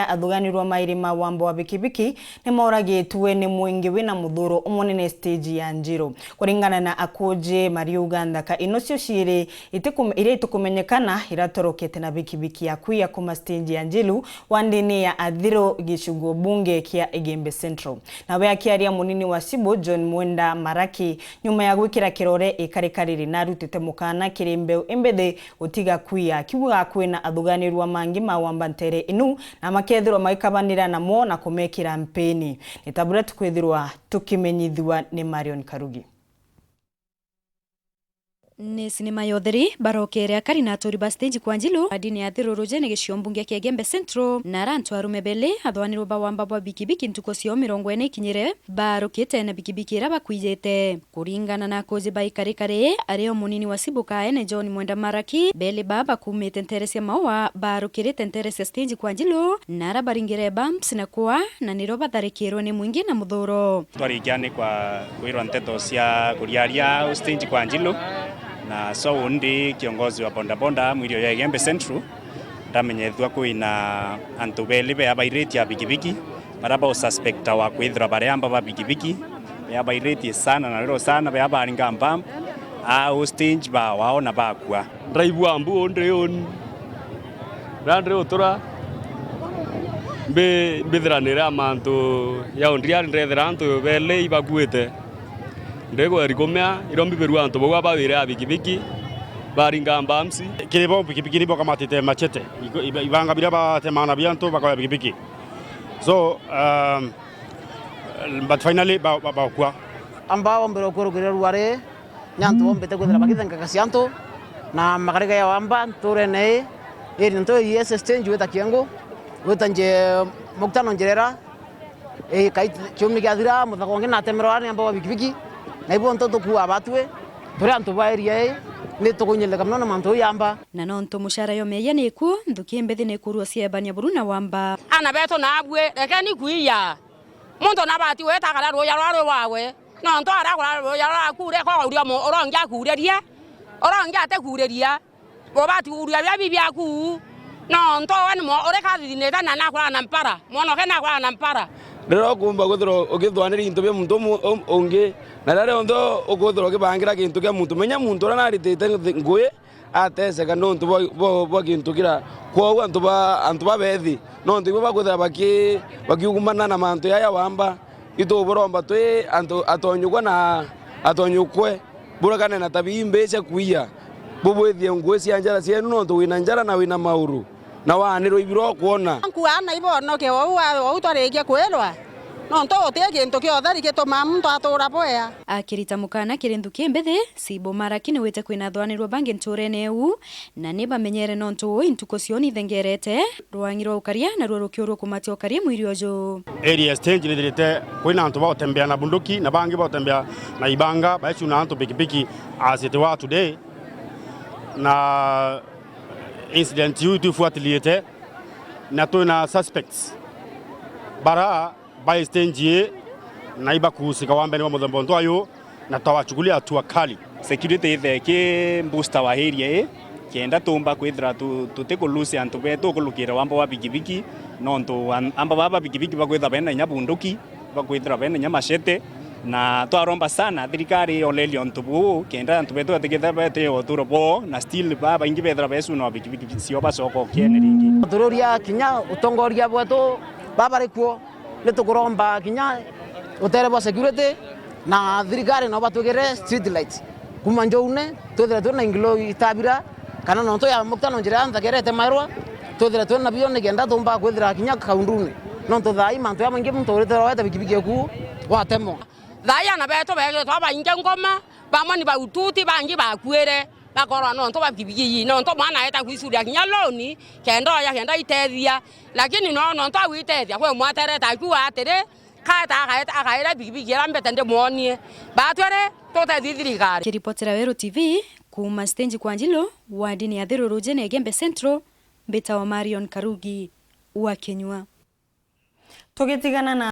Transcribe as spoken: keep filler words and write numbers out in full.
Athuganirwa mairi ma wamba wa bikibiki ni mauragitwe ni mwingi wina muthuro umunene stage ya Njiru. Kuringana na akuji, mariuga nthaka ino cio ciiri itikum-, iria itikumenyekana iratorokete na bikibiki ya kwiya kuma stage ya Njiru wandini ya Athiru gicigo bunge kia Igembe Central. Nawe akiaria, munini wa Cibu John Mwenda Maraki, nyuma ya gwikira kirore ikarikariri, narutite mukana kiri mbeu imbithi gutiga kwiya, akiuga kwina athuganirwa mangi ma wamba ntere inu, na makethirwa magikabanira namo na kumekira mpini. Ni ta buria tukwithirwa tukimenyithua ni Marion Karugi. Ni sinema ya utheri barokere akari na aturi ba stage kwa Njilu, wandini ya Athiru rujene gicio mbunge kia Igembe Central, na ara antu arume beli athwanirwe ba wamba bwa bikibiki ntuku ciao mirongo ina ikinyire, barukite na bikibiki ira bakwijite. Kuringana na akuji ba ikarikari, ario munini wa Cibu Kaene John Mwenda Maraki, beli baa bakumite ntere cia Maua, barukirite ntere cia stage kwa Njilu, na ara baringire bumps na kua, na nirio batharikirwe ni mwingi na muthuro. Twarikia ni kwa kwirwa nteto cia kuriaria au stage kwa Njilu, na so undi kiongozi wa bodaboda mwirio ya Igembe Central, ndamenyethua kwina antu beli bea bairitie a bikibiki, baria baususpectawa kwithirwa bari amba ba bikibiki, bea bairitie sana na riro sana, bea baringa mbambu au stage ba wao na bakua. Ndiraigua mbu undi uni. Riria ndiri utura, mbi-, mbithiranire a mantu ya undriari, ndethira antu beli ibakuite. Ndigweri kumea, irio mbibirua antu bau abawire a bikibiki, baringa mbamsi. Kiri bo bikibiki nibo kamatite machete, iko-, iba-, ibanga biria batemana bia antu bakoya bikibiki. So, um, but finally ba-, ba-, bakua. Amba ombere kurugirira ruari, ni antu bombite kwithira bakithengaga cia antu, na makarega ya wamba nturene ii, iri ntu ii S S T njuita Kiengu, gwita nje Mukutano Njerera, ii, kai kiumia giathira, muthaka ungi natemerwa ni amba wa bikibiki, na ibo ntu tukua batwi, turi antu ba area ii, ni tukunyeleka mono na mantu uu yamba. Na nontu mucara yomeeyia ni iku, nthuki mbithi ni ikurua ciebania buru na wamba. Ana betu naabui, rekeni kwiya. Muntu nabati gwita akara ruuya rwa rwi wawe, nontu arakura ruuya rwaku, ureka uria mu-, urongi akuuririe, urongi atikuuriria, ubati kuuria biria bi biaku, nontu we ni mo-, uri kathithinite na nakurana mpara, mwonoke nakurana mpara. Riria ukumba kwithirwa ukithwaniria into bia muntu umu-, um-, ungi, na riria rionthe ukwithirwa ukibangira gintu kia muntu, menya muntu uria naritite nthi-, ngui, ateseka nontu bwa, bwa, bwa gintu kira. Kwou antu ba, antu babethi, nontu ibo bakwithira baki-, bakiugumana na mantu jaya wamba, ituburomba twi antu atonyukwa na atonyukwe, burekane na tabii imbi cia kwiya, bubwithie ngui cia njara cienu, nontu wina njara na wina mauru. Na waanirwa ibiro kwona. Nkuana ibonoke ou, ou twarikia kwirwa, nontu uti gintu kia utheri gitumaa muntu atuura bwea. Akirita mukana kiri nthuki mbithi, Cibu Maraki niwite kwina athwanirwa bangi ntuurene iu, na ni bamenyere nontu uu intuku cio nithengerete, rwangi rwa ukaria naruo rukiurua kumatia ukaria mwiri uju. Area stage nithirite kwina antu bautembea na bunduki na bangi bautembea na ibanga, baicuna antu pikipiki as it were today. Na incident iu itwifuatiliite, na twina suspects bara bai stage ii na ibakuhusika wambene bwa muthemba untu ayu, na twawachukulia hatua kali. Security ithe ki booster wa area ii, kenda tumba kwithira tu-, tutikulose antu betu kulukira wamba wa bikibiki, nontu an-, amba baba bikibiki bakwithira bena inya bunduki, bakwithirwa bena inya machete, na twaromba sana thirikari yolerie untu buu, kenda antu betu batikithirwe bete uturo bwoo, na still babaingi bethirwa becuna bikibiki cio bacoka ukiene ringi. Tururia kinya utongoria bwetu babarikuo, nitukuromba kinya utere bwa security na thirikari no batwikire street lights. Kuma njoune, twithire twina ingilo itabira, kana nontu ya mukutano njira ya nthaka iria itemairwa, twithire twina bio nikenda tumba kwithira kinya kaunduni. Nontu thaa ii mantu jamaingi muntu urite wete bikibiki eku watemwa. Thaa ii ana betu begiritwe babaingi ngoma, bamwe ni baututi, bangi bakuire, bakorwa nontu bwa bikibiki ii, nontu mwana aeta kwicuria kinya loan, kenda oya, kenda itethia. Lakini no nontu agwitethia, kwi mwaterete akiuga atiri, kaeta akaeta, akaira bikibiki iria mbete ndimwonie. Batwere tutethie thirikari. Kiripotera Weru T V, kuuma stage kwa Njilu, wardini ya Thiru Rujene Igembe Central, mbitawa Marion Karugi wa Kinyua. Tugitigana na